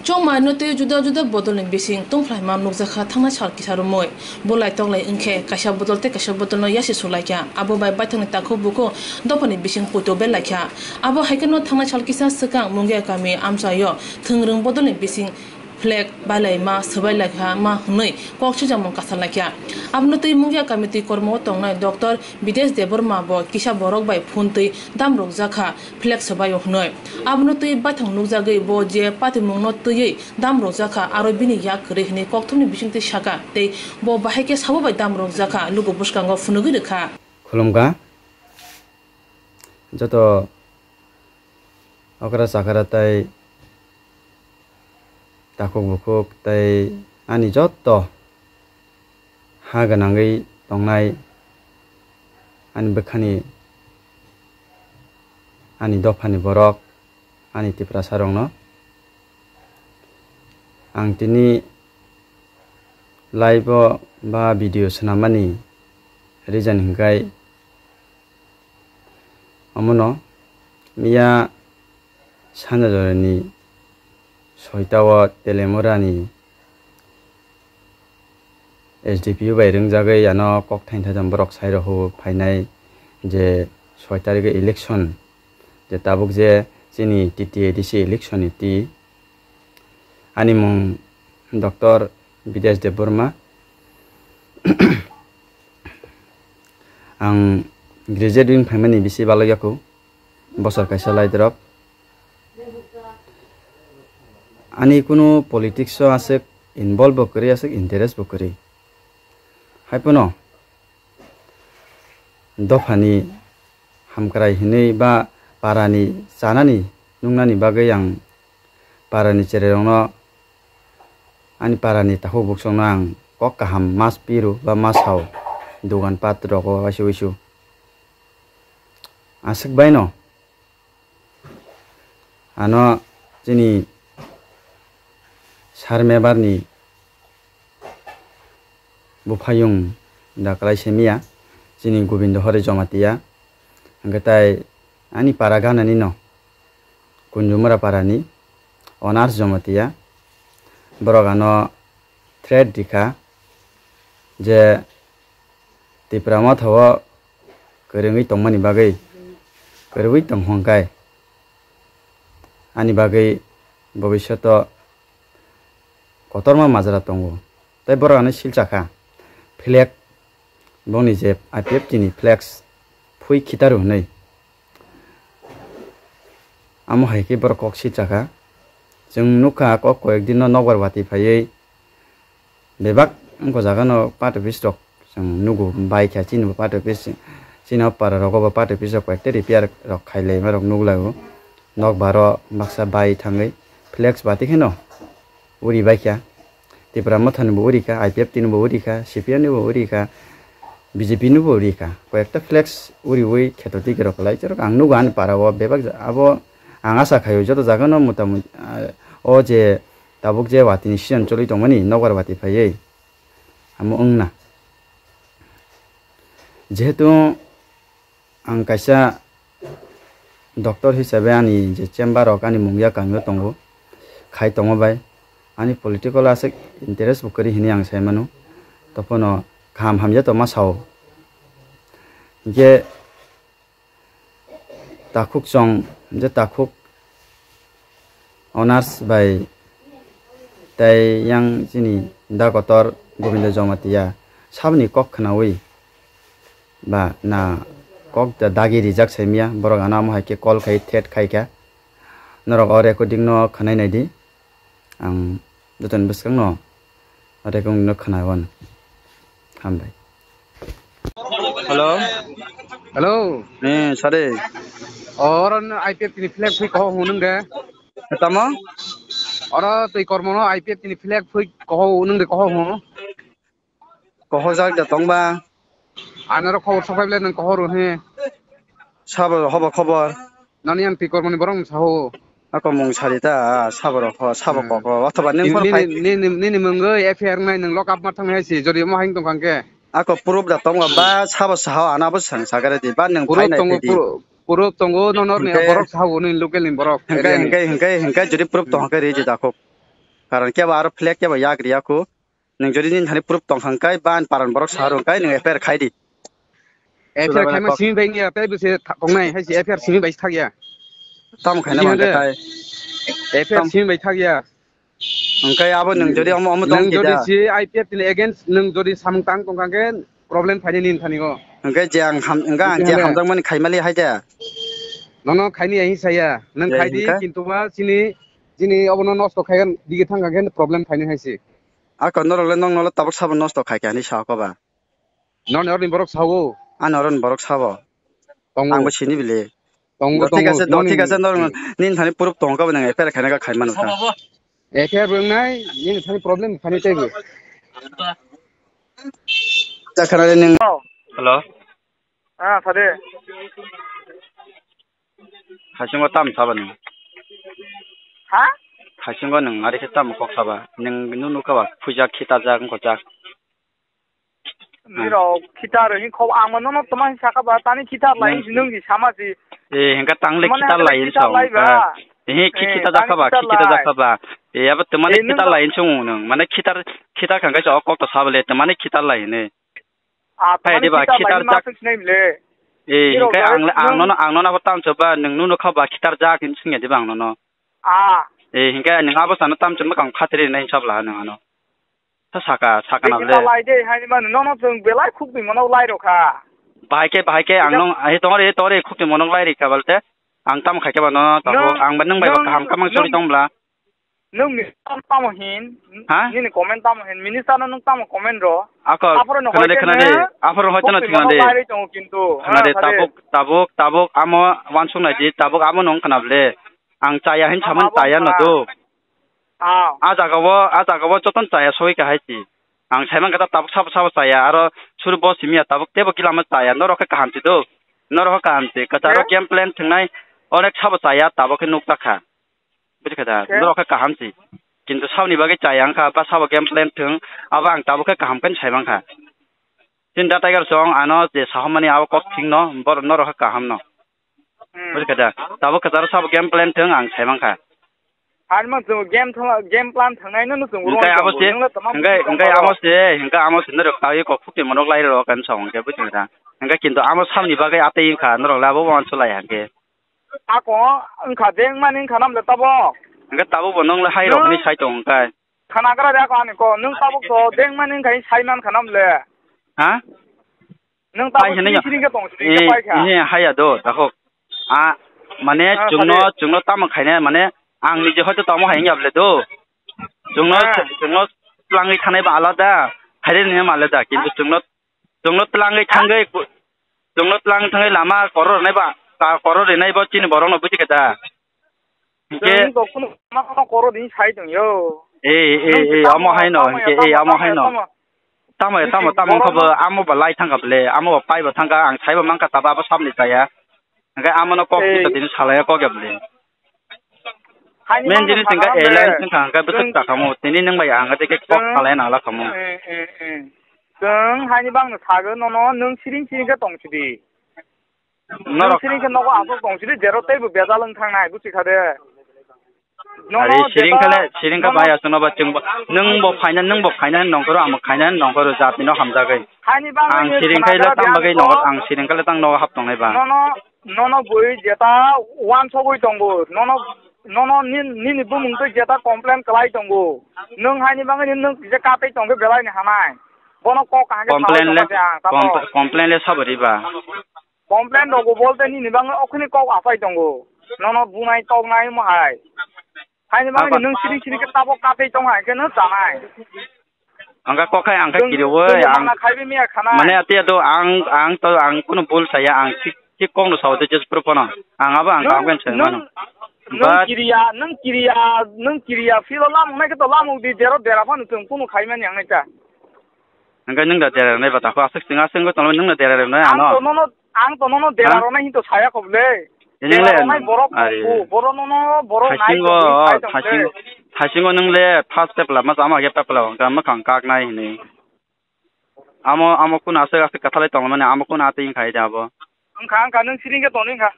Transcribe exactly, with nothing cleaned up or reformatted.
Chongmai no tei juda juda bodol ni bising tungphlaima nukjakha thangnai sal kisa romwi. Bolai toklai wngkhe kaisa bodol tei kaisa bodol no yasi sulaikha. Abo bai baithang ni takhuk bukhuk dopha ni bising puito berlaikha. Abo haikheno thangnai sal kisa swkang Mungia kami amchaio thwngrwng bodol ni bising flag bailaima swbailaikha ma hwnwi kok swijamung kasalaikha. Abono twi Mungia kami twi kormo o tongnai Doctor Bidesh Debbarma bo kisa borok bai phone twi damrokjakha flag swbaio hwnwi. Abono twi baithang nukjagwi bo je patimungno twiwi damrokjakha aro bini yak kwrwi hwnwi kokthumni bisingtwi sakha tei bo bahai khe sabo bai damrokjakha luku bwskango phunugwi rwkha. Khulumkha joto okra chakra tei takhuk bukhuk tei ani joto ha gwnangwi tongnai ani bwkhani, ani dophani borok, ani Tiprasa rokno ang tini live o ba video swnamani reason hwnkhe omono miya sanja jorani soita o Telemurani S D P O bai rwngjagwi ano kok thain thaitham borok sai rw phainai je soi tarikh election je tabuk je chini T T A D C election ni twi ani mung Doctor Bidesh Debbarma. Ang graduate wng phaimani bisi balok yaku bosor kaisa lai drop. Ani kunu politics o aswk involve bo kwrwi, aswk interest bo kwrwi. Haiphano dophani hamkrai hinwi ba parani chanani nungnani bagwi ang parani cherai rokno, ani parani takhuk buksongno ang kok kaham mas piru ba mas hao dogan pat rogo waisa wuisu. Aswk baino ano chini sar mebar ni buphayung da kwlai simiya, chini Gobindo Hori Jamatia, hwnkhe tai ani para ganani no Kunjumura parani Onas Jamatia, borok ano threat rikha je Tipra Motha o kwrwngwi tongmani bagwi, kwrwngwi tong hwnkhe ani bagwi bobisyoto kotorma majra tongo. Tei borok ano silchakha flag, bongni je I P F T ni flex phui khitaru hwnwi. Amo hai khe borok kok silchakha. Chwng nukha kok koyek din no nokbar watwi phaiwi bebak wngkha jaga no part office rok chwng nugo, bai kha chini bo part office, chini o para rogo bo part office rok koyekta repair rok khailai ma rok nuglai o. Nokbar o baksa bai thangwi flex watwi kheno uri bai kha. Tipra Motha ni bo uri kha, I P F T ni bo uri kha, C P M ni bo uri kha, B J P ni bo uri kha. Koyekta flex uriwi kheto twi rok kwlai chwrwk ang nugo ani para o bebak ja-, abo ang asa khaio joto jaga no mota mot-, ah, o je tabuk je watwi ni season choli tongmani nokbar watwi phaiwi amo wngna. Jehetu ang kaisa doctor hisabe ani je chamber rok ani Mungia kami o tongo, khai tongo bai. Ani political aswk interest bo kwrwi hinwi ang sai mano. Tophano kaham hamya tongma sao. Hinkhe takhuk chwng je takhuk Onas bai tei yang chini da kotor Gobindo Jamatia saboni kok khwnawi ba na kok da dagi rijak saimya, borok ano amo hai khe call khai threat khai kha. Norok o recording no khwnai nai di, ang jotoni bwskang no recording no khwna wan. Hambai. Hello. Hello. Eh, sare. Oro no I P F T ni flag phui koho hunung de. Tamo? Oro twi kormo no I P F T ni flag phui koho hunung de koho hu. Koho jak da tong ba. Anoro khobor sophai ble nang koho ru he. Sabo hobo khobor. Nani ang twi kormo ni borok msa ho. Ako mung sari ta, sabo rok ho, sabo Hmm. kok ho. Othoba neng Nini, phone phai. Nini, nini, nini mungwi F I R nai nang lock up ma thang hai si, jodi mo haing tong kang ke. Ako proof da tongo ba sabo saho ana bo sang sagare di ba nang Proof phai nai tongo, phai di. Proof, proof tongo no nor ni Hingke borok saho ni local ni borok Hingke, area ni. Hingke, hingke, hingke jodi proof Hmm. tong ke ri di da khok. Karon kebo aro flag kebo yak riya khu. Nwng jodi nini thani proof tong kha hwnkhe, ba ani paran borok sa rw hwnkhe, nwng F I R khai di. F I R Suda khaima kok. Simi bai niya, tei bwse tha-, tongnai hai se F I R simi bai thak ya. Tamo khaina Bini man hande. Khai. F I R Tam- simi bai thak ya. Hwnkhe abo nwng jodi omo, omo tong Nwng jodi kida. Si I P F ni against nwng jodi samung tang tong kha khe problem phaini nini thani go. Hwnkhe je ang ham-, hwnkhe ang Bini je hande. Hamjakmani khaimali hai de. Nono khaini hai saya. Nwng Je khai di hwnkhe? Kintu ba sini, sini obono nosto khai dige thang kha khe problem phaini hai se. Ako norok le nong nolo tabuk sabo nosto khai kha hinwi sa kho ba. Noni oroni borok sao. Ani oroni borok sabo. Tongo. Angbo sini bile. Tongo, Do thik tongo. Ase, do Noni thik ase, norok nini thani proof tongo kabo nang F I R khaina kha khai mano kha. F I R bo wngnai, nini thani problem khani teibo. Jakhana le nang. Hello. Ah, sade. Haisingo tam sabo nang. Ha? Haisingo nang ari khe tam kok saba. Nang nunu kaba phuja khita jak ngko jak. Nirok khitar hin kho ang mano no toma hin saka ba tani khitar lai Nang- hin nung di sama si. Eh, hingka tangle Mane khitar hingka lai khitar song lai ba. Ka. Eh, khi Eh, khitar tani jakha ba, khitar khi khitar lai. Jakha ba. Eh, abo temane Eh, nung khitar ba- lai song nung. Mane khitar, khitar kang kaisa o kok to sabale temane khitar lai ne. Ah, Hai tani de ba khitar lai khitar ma jak. Sing sinai mle. Eh, Nirok hingka jare ang le, ang nung- nono, ang nono abo tam choba nung nuno kha ba khitar jak hin singya de ba ang nono. Ah. Eh, hingka nung abo sana tam choba kang khatri nai sabla nung ano. Ta saka, saka na Kita bele. Lai de, hai ma, no, no, chwng belai khuk ni mono lai rokha. Bahai ke, bahai ke, ang Kita nong, ai, tongre, tongre, khuk ni mono lai rikha balte. Ang tam khai ke ba, no, no, tabo, Nung, ang ba, nung bai ba, nung, kaham kamang nung, chori tong bla. Nung minister tamo hin? Ha? Nini comment tamo hin? Minister no nung tamo comment ro? Ako, Aporo no khana de, hoi khana de, ne, aporo hoi khuk tano ni thina mono de. Lai ri tongo kintu. Khana de, Ha, khade. Tabuk, tabuk, tabuk, amo, wansuk nai di, tabuk, amo nong khana bele. Ang chaya hin Ang saman abo chaya no khana. Do. Ah. A jaga o, a jaga o jotono chaya soi ka hai si. Ang sai mankha ta tabuk sabo sabo chaya, aro suru bo simi ya tabuk tebo kilama chaya, norok khe kaham si do. Norok khe kaham si, kwcharo Eh? Game plan thwngnai onek sabo chaya, tabuk khe nuk ta kha. Buji kha da, Eh? Norok khe kaham si. Kintu saboni bagwi chaya wngkha, ba sabo game plan thwng, abo ang tabuk khe kaham khe sai mankha. Chini da Tiger song ano je sahomani abo kok thing no, bor norok khe kaham no. Hmm. Buji kha da, tabuk kwcharo sabo game plan thwng ang sai mankha. Harman chwng game thwng, game plan thwngnai no chwng Hingke abo se, hingke, hingke abo se, hingke amo se norok tawi kok phukti monok lai rok kan song hingke buji kha da. Hingke kintu amo samni bagwi atwi wngkha norok le abo wan sulai hingke. Ako wngkha de wngmani wngkha nam le tabok. Hingke tabuk bo nong le hai rok ni sai tong hingke. Khana gra de ako ani ko, nwng tabuk to dengmani wngkha, sai man kha nam le. Ha? Nwng tabuk Hai hwnwi sini sini khe tong sini khe pai kha. Hai ya do, takhuk. A, mane Ah, chwngno, sadi. Chwngno tamo khaina, mane ang nije hoito tamo hai wngya bole do. Chwngno, Ah. Chwngno twlangwi thanai ba alada, haire ni ma alada, kintu chwngno, chwngno twlangwi Ah. Thangwi, chwngno twlangwi thangwi lama koror rinai ba, ta koror rinai bo chini borokno buji khe da. Hingke Chwng to kunu ma ma koro din sai tong yo. Eh, eh, eh, amo hai no, hingke, eh, amo hai no. Tamo, tamo, tamo, tamo, tamo, amo ba lai thangka ble, amo ba pai ba thangka, ang sai ba mangka taba abo sabni chaya. Hingke amo no kok Eh. Kita din salaya kok ya ble. Hai ni Men mangno jinis hingke sakha alliance le. Hingka hingke bwswk Chwng, chakamo, tini nang bai ang hingke kok chwng, salaya nang lakamo. Eh, eh, eh. Chwng hai ni bangno sago nono, nwng siring siring khe tong sidi. Norok sini khe nogo aswk tong sidi, jero teibo bejal wng thangnai, busi kha de. Nono ari siring jeta khale, siring kha nono bai aswk noba chwngbo, nwngbo phaina, nwngbo phaina nongkhoro, amo khaina nongkhoro, jatino hamjagwi. Haini bagwi ang siring khale khwnagra tang bagwi nogo, ang siring khale tang nogo hap tongnai ba. Nono, nono bui jeta wansogwi tongo, nono, nono nin-, nini bumung twi jeta complain kwlai tongo. Nwng haini bagwi nwng kisa katwi tongkhe belai ni hamai. Bono kok kaham khe complain le, tamo. Complain le sabo riba. Complain rogo bolte nini bagwi okhini kok aphai tongo. Nono bunai toknai omo hai. Haini bagwi nwng siring siring khe tabok katwi tong hai khe nwng chanai. Ang kha kok hai ang kha kiriwi ang. Mana khaibi miya khana. Mane ati ado ang, ang to ang kuno bul saya ang thik, thik kok no sao de just pro pono. Ang abo ang kam kan sai mano. Nwng kiriya, nwng kiriya, nwng kiriya philo lamung nai khe to lamung di dero dera phano chwng kuno khaimani ang nai ta. Hingke nwng da dera rwnai ba, tako aswk chwng aswk wngwi tongwi nwng no dera rwnai ano. Ang to nono, ang to nono dera rwnai hinto saya kho bwle. Dera rwnai borok tongo, borok nono, borok nai tongwi sai tong khe. Thaisingo nwng le first step lama chama khe papla wngkha mwkhang kaknai hinwi. Amo, amo kuno aswk aswk kwthalai tongmani, amo kuno atwi wngkha ida abo. Wngkha, wngkha, nwng siring khe tongwi wngkha.